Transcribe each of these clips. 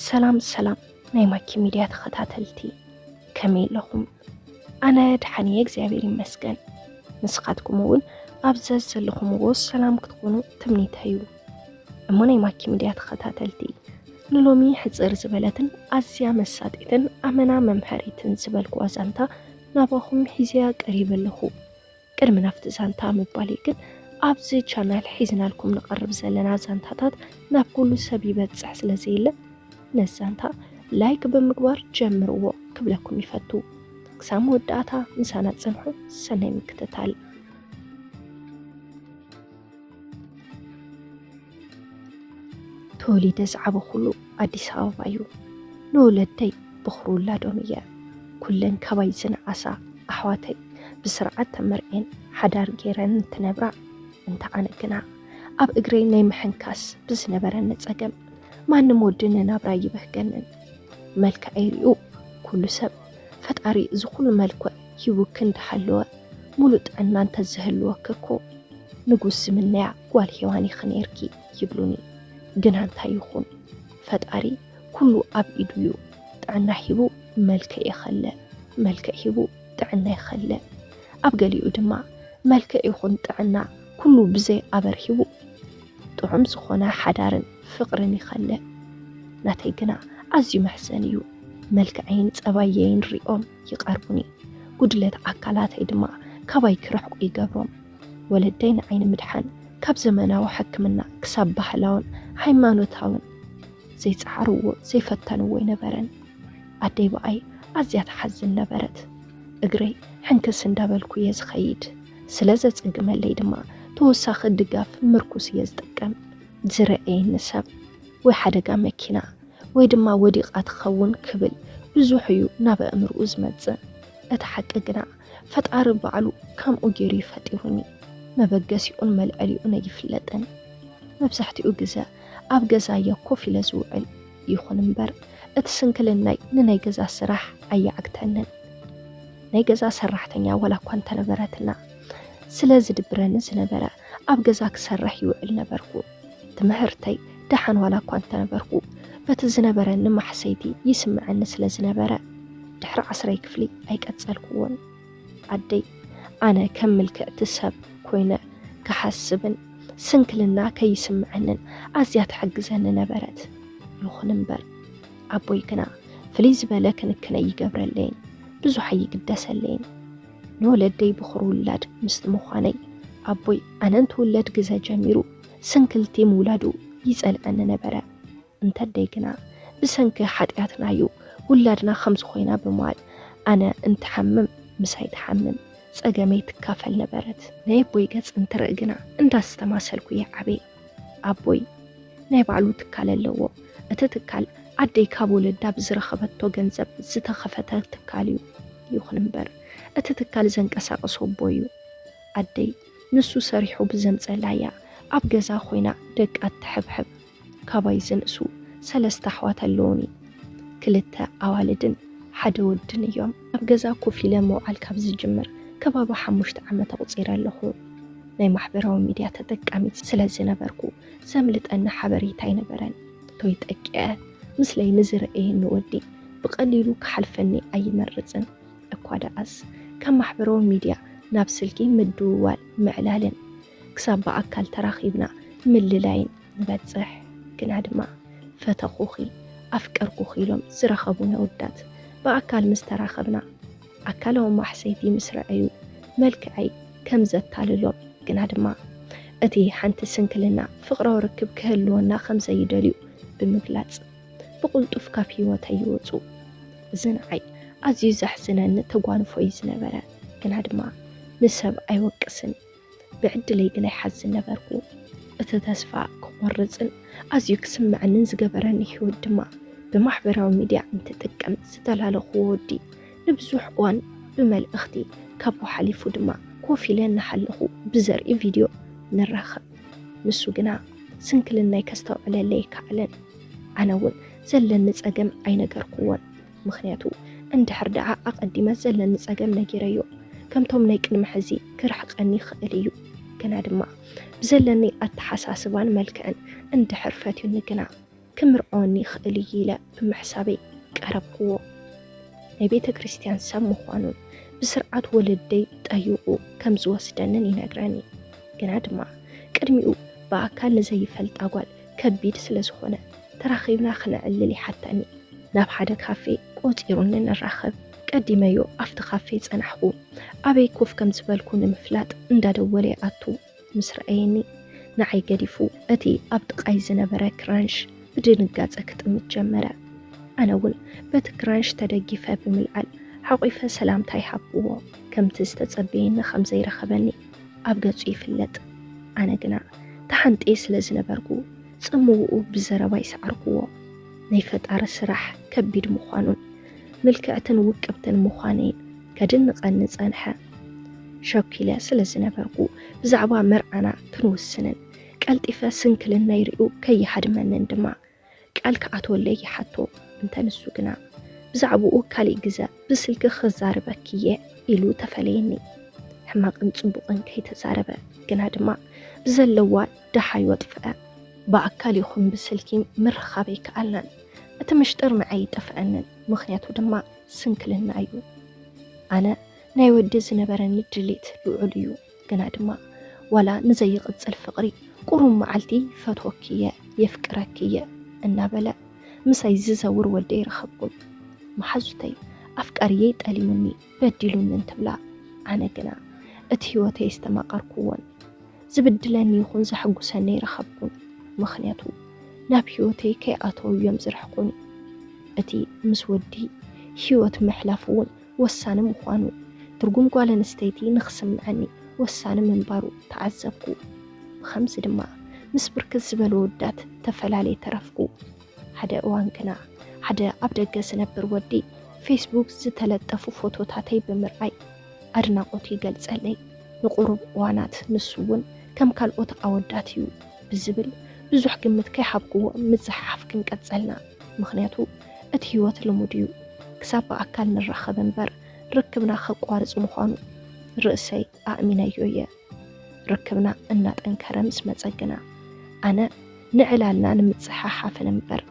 ሰላም ሰላም ናይ ማኪ ሚድያ ተኸታተልቲ፣ ከመይ ኣለኹም? ኣነ ደሓን እየ እግዚኣብሔር ይመስገን። ንስኻትኩም እውን ኣብ ዘዘለኹምዎ ሰላም ክትኾኑ ትምኒተይ እዩ። እሞ ናይ ማኪ ሚድያ ተኸታተልቲ፣ ንሎሚ ሕፅር ዝበለትን ኣዝያ መሳጢትን ኣመና መምሃሪትን ዝበልኩዋ ዛንታ ናባኹም ሒዘያ ቀሪበ ኣለኹ። ቅድሚ ናብቲ ዛንታ ምባለይ ግን፣ ኣብዚ ቻናል ሒዝናልኩም ንቐርብ ዘለና ዛንታታት ናብ ኩሉ ሰብ ይበጽሕ ስለ ዘየለ፣ ነዚ ዛንታ ላይክ ብምግባር ጀምርዎ ክብለኩም ይፈቱ። ክሳብ መወዳእታ ምሳና ጽንሑ። ሰናይ ምክትታል። ተወሊደ ዝዓበኹሉ ኣዲስ ኣበባ እዩ። ንወለደይ ብኹሩ ውላዶም እየ። ኩለን ካባይ ዝነኣሳ ኣሕዋተይ ብስርዓት ተመርዕየን ሓዳር ገይረን እንትነብራ፣ እንተ ኣነ ግና ኣብ እግረይ ናይ ምሕንካስ ብዝነበረኒ ጸገም፣ ማንም ወዲ ንናብራ ይበህገንን። መልክዐይ ሪኡ ኩሉ ሰብ፣ "ፈጣሪ እዚ ኩሉ መልክዕ ሂቡኪ እንዳሃለወ፣ ሙሉእ ጥዕና እንተዝህልወኪ እኮ ንጉስ ዝምነያ ጓል ሄዋን ኢኺ ነይርኪ" ይብሉኒ። ግና እንታይ ይኹን፣ ፈጣሪ ኩሉ ኣብ ኢዱ እዩ። ጥዕና ሂቡ መልክዕ ይኸልእ፣ መልክዕ ሂቡ ጥዕና ይኸልእ። ኣብ ገሊኡ ድማ መልክዕ ይኹን ጥዕና ኩሉ ብዘይ ኣበር ሂቡ ጥዑም ዝኾነ ሓዳርን ፍቕርን ይኸልእ። ናተይ ግና ኣዝዩ መሕዘኒ እዩ። መልክዐይን ጸባየይን ሪኦም ይቐርቡኒ። ጉድለት ኣካላተይ ድማ ካባይ ክርሕቁ ይገብሮም። ወለደይ ንዓይ ንምድሓን ካብ ዘመናዊ ሕክምና ክሳብ ባህላውን ሃይማኖታውን ዘይጸዓርዎ ዘይፈተንዎ ኣይነበረን። ኣደይ ብኣይ ኣዝያ ትሓዝን ነበረት። እግረይ ሕንክስ እንዳበልኩ እየ ዝኸይድ። ስለ ዘጸግመለይ ድማ ተወሳኺ ድጋፍ ምርኩስ እየ ዝጥቀም። ዝረኣየኒ ሰብ ወይ ሓደጋ መኪና ወይ ድማ ወዲቓ ትኸውን ክብል ብዙሕ እዩ ናብ ኣእምርኡ ዝመጽእ። እቲ ሓቂ ግና ፈጣሪ ባዕሉ ከምኡ ገይሩ እዩ ፈጢሩኒ። መበገሲኡን መልዐሊኡን ኣይፍለጥን። መብዛሕትኡ ግዘ ኣብ ገዛ እየ ኮፍ ኢለ ዝውዕል። ይኹን እምበር እቲ ስንክልናይ ንናይ ገዛ ስራሕ ኣየዓግተንን። ናይ ገዛ ሰራሕተኛ ዋላ እኳ እንተነበረትና፣ ስለ ዝድብረኒ ዝነበረ ኣብ ገዛ ክሰርሕ ይውዕል ነበርኩ። ትምህርተይ ደሓን ዋላ እኳ እንተነበርኩ፣ በቲ ዝነበረኒ ማሕሰይቲ ይስምዐኒ ስለ ዝነበረ፣ ድሕሪ ዓስራይ ክፍሊ ኣይቀጸልኩዎን። ኣደይ ኣነ ከም ምልክዕቲ ሰብ ኮይነ ክሓስብን ስንክልና ከይስምዐንን ኣዝያ ትሕግዘኒ ነበረት። ይኹን እምበር ኣቦይ ግና ፍልይ ዝበለ ክንክን ኣይገብረለይን፣ ብዙሕ ኣይግደሰለይን። ንወለደይ ብኹሪ ውላድ ምስቲ ምዃነይ ኣቦይ ኣነ እንትውለድ ግዘ ጀሚሩ ስንክልቲ ምውላዱ ይጸልኣኒ ነበረ። እንተ ኣደይ ግና ብሰንኪ ሓጢኣትና እዩ ውላድና ከምዚ ኮይና ብምባል ኣነ እንትሓምም ምሳይ ትሓምም ጸገመይ ትካፈል ነበረት። ናይ ኣቦይ ገጽ እንትርኢ ግና እንዳስተማሰልኩ እየ ዓብየ። ኣቦይ ናይ ባዕሉ ትካል ኣለዎ። እቲ ትካል ኣደይ ካብ ወለዳ ብዝረኸበቶ ገንዘብ ዝተኸፈተ ትካል እዩ። ይኹን እምበር እቲ ትካል ዘንቀሳቕሶ ኣቦይ እዩ። ኣደይ ንሱ ሰሪሑ ብዘምጸላ እያ ኣብ ገዛ ኮይና ደቃ እትሕብሕብ። ካባይ ዝንእሱ ሰለስተ ኣሕዋት ኣለዉኒ። ክልተ ኣዋልድን ሓደ ወድን እዮም። ኣብ ገዛ ኮፍ ኢለ ምውዓል ካብ ዝጅምር ከባቢ ሓሙሽተ ዓመት ኣቑጺረ ኣለኹ። ናይ ማሕበራዊ ሚድያ ተጠቃሚት ስለ ዝነበርኩ ዘምልጠኒ ሓበሬታ ኣይነበረን። ቶይ ጠቂዐ ምስለይ ንዝረኣየኒ ወዲ ብቐሊሉ ክሓልፈኒ ኣይመርጽን። እኳ ደኣስ ካብ ማሕበራዊ ሚድያ ናብ ስልኪ ምድውዋል ምዕላልን ክሳብ ብኣካል ተራኺብና ምልላይን ንበጽሕ። ግና ድማ ፈተኹኺ፣ ኣፍቀርኩኺ ኢሎም ዝረኸቡኒ ኣወዳት ብኣካል ምስ ተራኸብና፣ ኣካላዊ ማሕሰይቲ ምስ ረኣዩ መልክዐይ ከም ዘታልሎም፣ ግና ድማ እቲ ሓንቲ ስንክልና ፍቕራዊ ርክብ ክህልወና ከም ዘይደልዩ ብምግላጽ ብቕልጡፍ ካብ ህይወተይ ይወጹ። እዚ ንዓይ ኣዝዩ ዘሕዝነኒ ተጓንፎ እዩ ዝነበረ፣ ግና ድማ ንሰብ ኣይወቅስን። ብዕድለይ ግን ኣይሓዝን ነበርኩ። እቲ ተስፋ ክቖርጽን ኣዝዩ ክስምዐንን ዝገበረኒ ህይወት ድማ ብማሕበራዊ ሚድያ እንትጥቀም ዝተላለኹዎ ወዲ ንብዙሕ እዋን ብመልእኽቲ ካብኡ ሓሊፉ ድማ ኮፍ ኢለ እናሃለኹ ብዘርኢ ቪድዮ ንራኸብ። ንሱ ግና ስንክልናይ ከስተውዕለለይ ኣይከኣለን። ኣነ እውን ዘለኒ ጸገም ኣይነገርኩዎን። ምኽንያቱ እንድሕር ደኣ ኣቐዲመ ዘለኒ ጸገም ነጊረዮ፣ ከምቶም ናይ ቅድሚ ሕዚ ክርሕቀኒ ይኽእል እዩ። ግና ድማ ብዘለኒ ኣተሓሳስባን መልክዕን እንድሕር ፈትዩኒ ግና ክምርዖኒ ይኽእል እዩ ኢለ ብምሕሳበይ ቀረብክዎ። ናይ ቤተ ክርስቲያን ሰብ ምዃኑን ብስርዓት ወለደይ ጠይቑ ከም ዝወስደንን ይነግረኒ። ግና ድማ ቅድሚኡ ብኣካል ንዘይፈልጣ ጓል ከቢድ ስለ ዝኾነ ተራኺብና ክነዕልል ይሓተኒ። ናብ ሓደ ካፌ ቆጺሩኒ ንራኸብ። ቀዲመዮ ኣብቲ ካፌ ጸናሕኩ። ኣበይ ኮፍ ከም ዝበልኩ ንምፍላጥ እንዳደወለ ይኣቱ። ምስ ረኣየኒ ንዓይ ገዲፉ እቲ ኣብ ጥቓይ ዝነበረ ክራንሽ ብድንጋጸ ክጥምት ጀመረ። ኣነ እውን በቲ ክራንሽ ተደጊፈ ብምልዓል ሓቒፈ ሰላምታ ይሃብክዎ። ከምቲ ዝተጸበየኒ ከም ዘይረኸበኒ ኣብ ገጹ ይፍለጥ። ኣነ ግና ተሓንጥየ ስለ ዝነበርኩ ጽምውኡ ብዘረባ ይሰዓርክዎ። ናይ ፈጣሪ ስራሕ ከቢድ ምዃኑን ምልክዕትን ውቅብትን ምዃነይን ከድንቐኒ ጸንሐ። ሸኪለ ስለ ዝነበርኩ ብዛዕባ መርዓና ክንውስንን ቀልጢፈ ስንክልናይ ሪኡ ከይሃድመንን ድማ ቃል ክኣትወለይ ይሓቶ። እንተ ንሱ ግና ብዛዕባኡ ካሊእ ግዘ ብስልኪ ክዛረበኪ እየ ኢሉ ተፈለየኒ። ሕማቕን ጽቡቕን ከይተዛረበ ግና ድማ ብዘለዋ ደሃዩ ኣጥፍኣ። ብኣካል ይኹን ብስልኪ ምርኻብ ኣይከኣልናን። እቲ ምሽጥር ንዓይ ይጠፍኣንን፣ ምኽንያቱ ድማ ስንክልና እዩ። ኣነ ናይ ወዲ ዝነበረኒ ድሌት ልዑል እዩ፣ ግና ድማ ዋላ ንዘይቕጽል ፍቕሪ ቁሩብ መዓልቲ ይፈትወኪ እየ፣ የፍቅረኪ እየ እናበለ ምሳይ ዝዘውር ወደይ ረኸብኩን። መሓዙተይ ኣፍቃሪየይ ጠሊሙኒ በዲሉኒ እንትብላ፣ ኣነ ግና እቲ ህይወተይ ዝተማቐርኩዎን ዝብድለኒ ይኹን ዘሐጉሰኒ ኣይረኸብኩን። ምኽንያቱ ናብ ህይወተይ ከይኣተው እዮም ዝርሕቁኒ። እቲ ምስ ወዲ ህይወት ምሕላፍ እውን ወሳኒ ምዃኑ፣ ትርጉም ጓል ኣንስተይቲ ንኽስምዐኒ ወሳኒ ምንባሩ ተዓዘብኩ። ብኸምዚ ድማ ምስ ብርክት ዝበሉ ኣወዳት ተፈላለየ ተረፍኩ። ሓደ እዋን ግና ሓደ ኣብ ደገ ዝነብር ወዲ ፌስቡክ ዝተለጠፉ ፎቶታተይ ብምርኣይ ኣድናቖቱ ይገልጸለይ። ንቑሩብ እዋናት ንሱ እውን ከም ካልኦት ኣወዳት እዩ ብዝብል ብዙሕ ግምት ከይሃብክዎ ምጽሕሓፍ ክንቀጸልና። ምኽንያቱ እቲ ህይወት ልሙድ እዩ። ክሳብ ብኣካል ንራኸብ እምበር ርክብና ከቋርጽ ምዃኑ ርእሰይ ኣእሚነዮ እየ። ርክብና እናጠንከረ ምስ መጸ ግና ኣነ ንዕላልና ንምጽሓሓፍን እምበር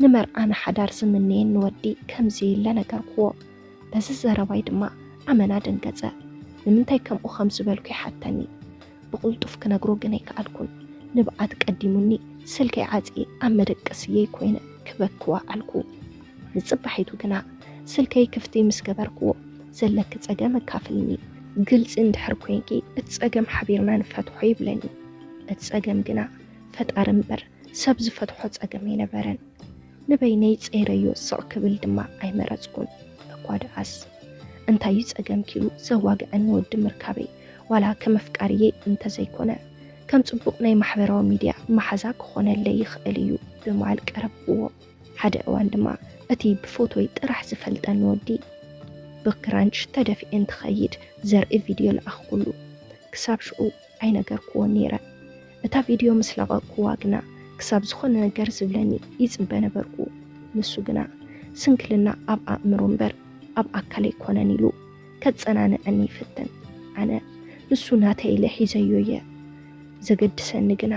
ንመርዓ ንሓዳር ዝምነየኒ ወዲ ከምዘየለ ነገርክዎ። በዚ ዘረባይ ድማ ኣመና ደንገጸ። ንምንታይ ከምኡ ከም ዝበልኩ ይሓተኒ። ብቕልጡፍ ክነግሮ ግን ኣይከኣልኩን። ንብዓት ቀዲሙኒ ስልከይ ዓጽየ ኣብ መደቀስየይ ኮይነ ክበኪ ወዓልኩ። ንጽባሒቱ ግና ስልከይ ክፍቲ ምስ ገበርክዎ፣ "ዘለኪ ጸገም ኣካፍልኒ፣ ግልጺ እንድሕር ኮይንኪ እቲ ጸገም ሓቢርና ንፈትሖ" ይብለኒ። እቲ ጸገም ግና ፈጣሪ እምበር ሰብ ዝፈትሖ ጸገም ኣይነበረን። ንበይነይ ጸይረዮ ስቕ ክብል ድማ ኣይመረጽኩን። እኳ ደኣስ እንታይ እዩ ጸገምኪ ኢሉ ዘዋግዐኒ ወዲ ምርካበይ ዋላ ከም ኣፍቃሪየይ እንተዘይኮነ ከም ጽቡቕ ናይ ማሕበራዊ ሚድያ መሓዛ ክኾነለይ ይኽእል እዩ ብምባል ቀረብክዎ። ሓደ እዋን ድማ እቲ ብፎቶይ ጥራሕ ዝፈልጠኒ ወዲ ብክራንች ተደፊኤ እንትኸይድ ዘርኢ ቪድዮ ለኣኽኩሉ። ክሳብ ሽዑ ኣይነገርክዎን ነይረ። እታ ቪድዮ ምስ ለቐቕክዋ ግና ክሳብ ዝኾነ ነገር ዝብለኒ ይጽበ ነበርኩ። ንሱ ግና ስንክልና ኣብ ኣእምሮ እምበር ኣብ ኣካል ኣይኮነን ኢሉ ከጸናንዐኒ ይፍትን። ኣነ ንሱ ናተይ ኢለ ሒዘዮ እየ። ዘገድሰኒ ግና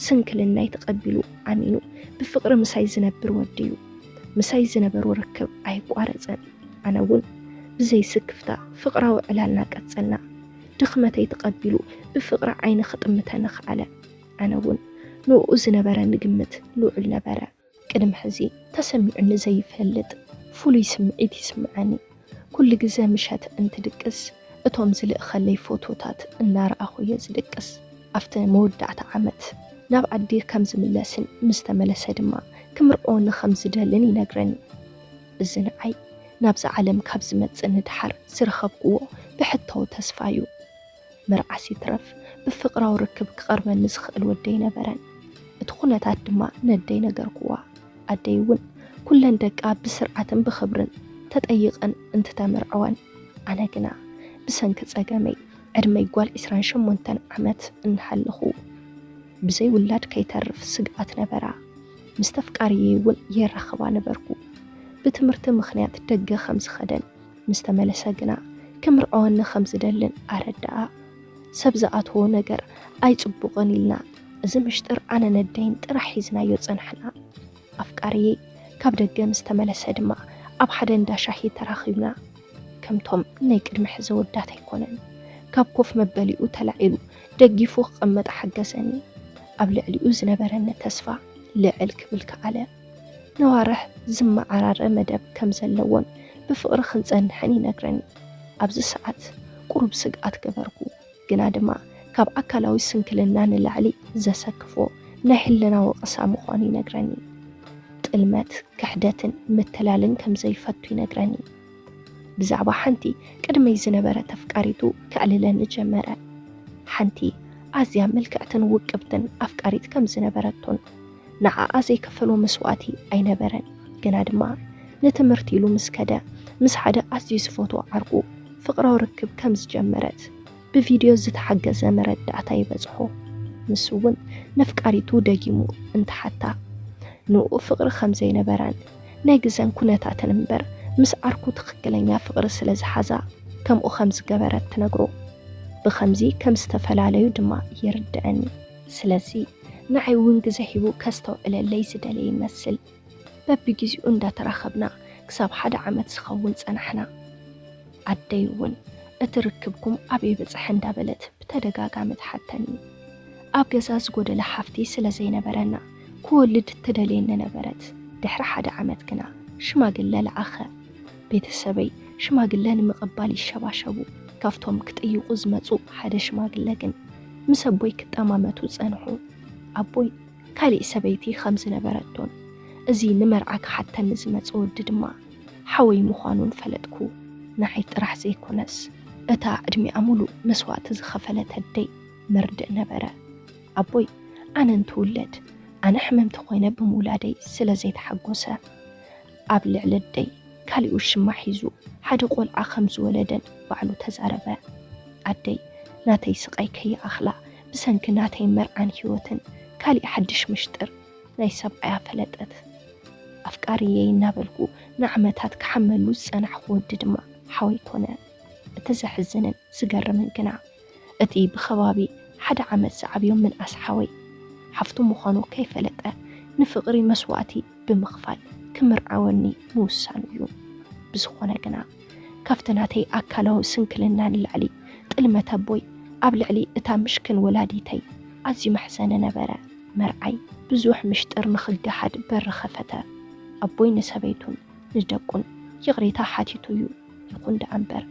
ስንክልናይ ተቐቢሉ ኣሚኑ ብፍቕሪ ምሳይ ዝነብር ወዲ እዩ። ምሳይ ዝነበሮ ርክብ ኣይቋረጸን። ኣነ እውን ብዘይ ስክፍታ ፍቕራዊ ዕላልና ቀጸልና። ድኽመተይ ተቐቢሉ ብፍቕሪ ዓይኒ ክጥምተኒ ከኣለ። ኣነ እውን ንእኡ ዝነበረኒ ግምት ልዑል ነበረ። ቅድሚ ሕዚ ተሰሚዑኒ ዘይፈልጥ ፍሉይ ስምዒት ይስምዓኒ። ኩሉ ግዘ ምሸት እንትድቅስ እቶም ዝልእኸለይ ፎቶታት እናረኣኹ እየ ዝድቅስ። ኣብቲ መወዳእታ ዓመት ናብ ዓዲ ከም ዝምለስን ምስ ተመለሰ ድማ ክምርዖኒ ከም ዝደልን ይነግረኒ። እዚ ንዓይ ናብዛ ዓለም ካብ ዝመጽእ ንድሓር ዝረኸብክዎ ብሕታዊ ተስፋ እዩ። መርዓስ ይትረፍ ብፍቕራዊ ርክብ ክቐርበኒ ዝኽእል ወዲ ኣይነበረን። እቲ ኩነታት ድማ ነደይ ነገርክዋ። ኣደይ እውን ኩለን ደቃ ብስርዓትን ብኽብርን ተጠይቐን እንትተምርዐወን፣ ኣነ ግና ብሰንኪ ጸገመይ ዕድመይ ጓል ዕስራን ሸሞንተን ዓመት እናሃለኹ ብዘይ ውላድ ከይተርፍ ስግኣት ነበራ። ምስ ተፍቃሪየይ እውን የራኽባ ነበርኩ። ብትምህርቲ ምኽንያት ደገ ከም ዝኸደን ምስ ተመለሰ ግና ክምርዐወኒ ከም ዝደልን ኣረድኣ። ሰብ ዝኣትዎ ነገር ኣይጽቡቕን ኢልና እዚ ምሽጥር ኣነ ነደይን ጥራሕ ሒዝናዮ ጸናሕና። ኣፍቃሪየይ ካብ ደገ ምስ ተመለሰ ድማ ኣብ ሓደ እንዳ ሻሂ ተራኺብና። ከምቶም ናይ ቅድሚ ሕዚ ኣወዳት ኣይኮነን። ካብ ኮፍ መበሊኡ ተላዒሉ ደጊፉ ክቕመጥ ሓገዘኒ። ኣብ ልዕሊኡ ዝነበረኒ ተስፋ ልዕል ክብል ከኣለ። ነዋርሕ ዝመዓራረ መደብ ከም ዘለዎን ብፍቕሪ ክንጸንሕን ይነግረኒ። ኣብዚ ሰዓት ቁሩብ ስግኣት ገበርኩ፣ ግና ድማ ካብ ኣካላዊ ስንክልና ንላዕሊ ዘሰክፎ ናይ ህልና ወቐሳ ምዃኑ ይነግረኒ። ጥልመት፣ ክሕደትን ምትላልን ከም ዘይፈቱ ይነግረኒ። ብዛዕባ ሓንቲ ቅድመይ ዝነበረት ኣፍቃሪቱ ከዕልለኒ ጀመረ። ሓንቲ ኣዝያ ምልክዕትን ውቅብትን ኣፍቃሪት ከም ዝነበረቶን ንዓኣ ዘይከፈሎ መስዋእቲ ኣይነበረን። ግና ድማ ንትምህርቲ ኢሉ ምስ ከደ ምስ ሓደ ኣዝዩ ዝፈትዎ ዓርኩ ፍቕራዊ ርክብ ከም ዝጀመረት ብቪድዮ ዝተሓገዘ መረዳእታ ይበጽሖ። ንሱ እውን ነፍቃሪቱ ደጊሙ እንትሓታ ንኡ ፍቕሪ ከም ዘይነበራን ናይ ግዘን ኩነታትን እምበር ምስ ዓርኩ ትኽክለኛ ፍቕሪ ስለ ዝሓዛ ከምኡ ከም ዝገበረት ትነግሮ። ብኸምዚ ከም ዝተፈላለዩ ድማ ይርድኣኒ። ስለዚ ንዓይ እውን ግዘ ሂቡ ከስተውዕለለይ ዝደለየ ይመስል። በብግዜኡ እንዳተራኸብና ክሳብ ሓደ ዓመት ዝኸውን ጸናሕና። ኣደይ እውን እቲ ርክብኩም ኣበይ በጽሐ እንዳበለት ብተደጋጋሚ ትሓተኒ። ኣብ ገዛ ዝጎደለ ሓፍቲ ስለ ዘይነበረና ክወልድ ትደልየኒ ነበረት። ድሕሪ ሓደ ዓመት ግና ሽማግለ ለኣኸ። ቤተሰበይ ሽማግለ ንምቕባል ይሸባሸቡ። ካብቶም ክጥይቑ ዝመጹ ሓደ ሽማግለ ግን ምስ ኣቦይ ክጠማመቱ ጸንሑ። ኣቦይ ካሊእ ሰበይቲ ከም ዝነበረቶን እዚ ንመርዓ ክሓተኒ ዝመጸ ወዲ ድማ ሓወይ ምዃኑን ፈለጥኩ። ንዓይ ጥራሕ ዘይኮነስ እታ ዕድሚኣ ሙሉእ መስዋእቲ ዝኸፈለት ኣደይ መርድእ ነበረ። ኣቦይ ኣነ እንትውለድ ኣነ ሕምምቲ ኮይነ ብምውላደይ ስለ ዘይተሓጎሰ ኣብ ልዕሊ ኣደይ ካሊኡ ሽማ ሒዙ ሓደ ቆልዓ ከም ዝወለደን ባዕሉ ተዛረበ። ኣደይ ናተይ ስቓይ ከይኣኽላ ብሰንኪ ናተይ መርዓን ህይወትን ካሊእ ሓድሽ ምሽጥር ናይ ሰብኣያ ፈለጠት። ኣፍቃሪየይ እናበልኩ ንዓመታት ክሓመሉ ዝጸናሕኩ ወዲ ድማ ሓወይ ኮነ። እቲ ዘሕዝንን ዝገርምን ግና እቲ ብኸባቢ ሓደ ዓመት ዝዓብዮ ምንኣስ ሓወይ ሓፍቱ ምዃኑ ከይፈለጠ ንፍቕሪ መስዋእቲ ብምኽፋል ክምርዓወኒ ምውሳኑ እዩ። ብዝኾነ ግና ካብቲ ናተይ ኣካላዊ ስንክልና ንላዕሊ ጥልመት ኣቦይ ኣብ ልዕሊ እታ ምሽክን ወላዲተይ ኣዝዩ መሕዘኒ ነበረ። መርዓይ ብዙሕ ምሽጥር ንኽገሃድ በሪ ኸፈተ። ኣቦይ ንሰበይቱን ንደቁን ይቕሬታ ሓቲቱ እዩ። ይኹን ደኣ እምበር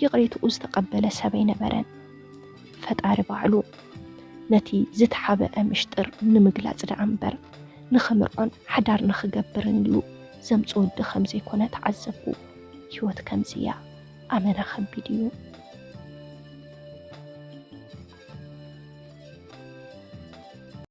ይቕሬትኡ ዝተቐበለ ሰብ ኣይነበረን። ፈጣሪ ባዕሉ ነቲ ዝተሓብአ ምሽጥር ንምግላጽ ደኣ እምበር ንኽምርዖን ሓዳር ንኽገብርን ኢሉ ዘምጽኦ ወዲ ከም ዘይኮነ ተዓዘብኩ። ህይወት ከምዚ እያ። ኣመና ከቢድ እዩ።